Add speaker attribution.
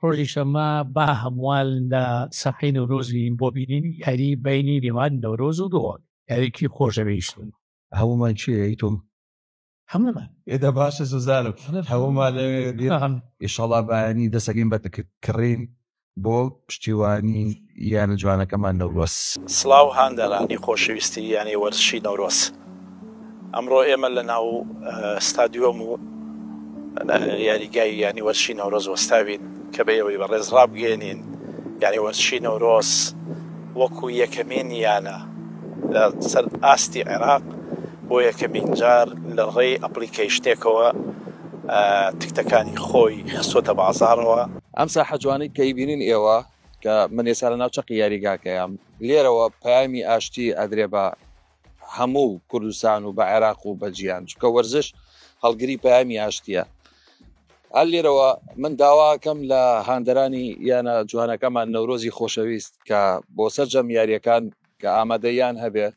Speaker 1: ڕۆژی شەممە با هەمووان لە ساحەی نەورۆز بین بۆ بینینی یاری بەینی نێوان نەورۆز و دهۆک، یاریی خۆشەویست.
Speaker 2: هەموومان کێ ئەی تۆ؟
Speaker 1: هەموومان.
Speaker 2: ئێ دە باشە سوزانم هەموومان لەوێ بین ئیشەڵا بەیانی دەسەکەین بە کڕین بۆ پشتیوانی یانە جوانەکەمان نەورۆز.
Speaker 3: سڵاو هاندەرانی خۆشەویستی یانەی وەرزشی نەورۆز ئەمڕۆ ئێمە لە ناو ستادیۆم و یاریگای یانی وەرزشی نەورۆز وەستاوین کە بە ئێوەی بەڕێز ڕابگەیەنین یانی وەرزشی نەورۆز وەکو یەکەمین یانە لە سەر ئاستی عێراق بۆ یەکەمین جار لە ڕێی ئەپڵیکەیشنێکەوە تکتەکانی خۆی خستۆتە بازاڕەوە.
Speaker 2: ئەم ساحە جوانەی کە ئەیبینین ئێوە کە من ئێستا لە ناو چەقی یاریگاکەیام لێرەوە پەیامی ئاشتی ئەدرێ بە هەموو کوردستان و بە عێراق و بە جیهان چونکە وەرزش هەڵگری پەیامی ئاشتیە هەر لێرەوە من داواکەم لە هاندەرانی یانە جوانەکەمان نەورۆزی خۆشەویست کە بۆ سەرجەم یاریەکان کە ئامادەیان هەبێ.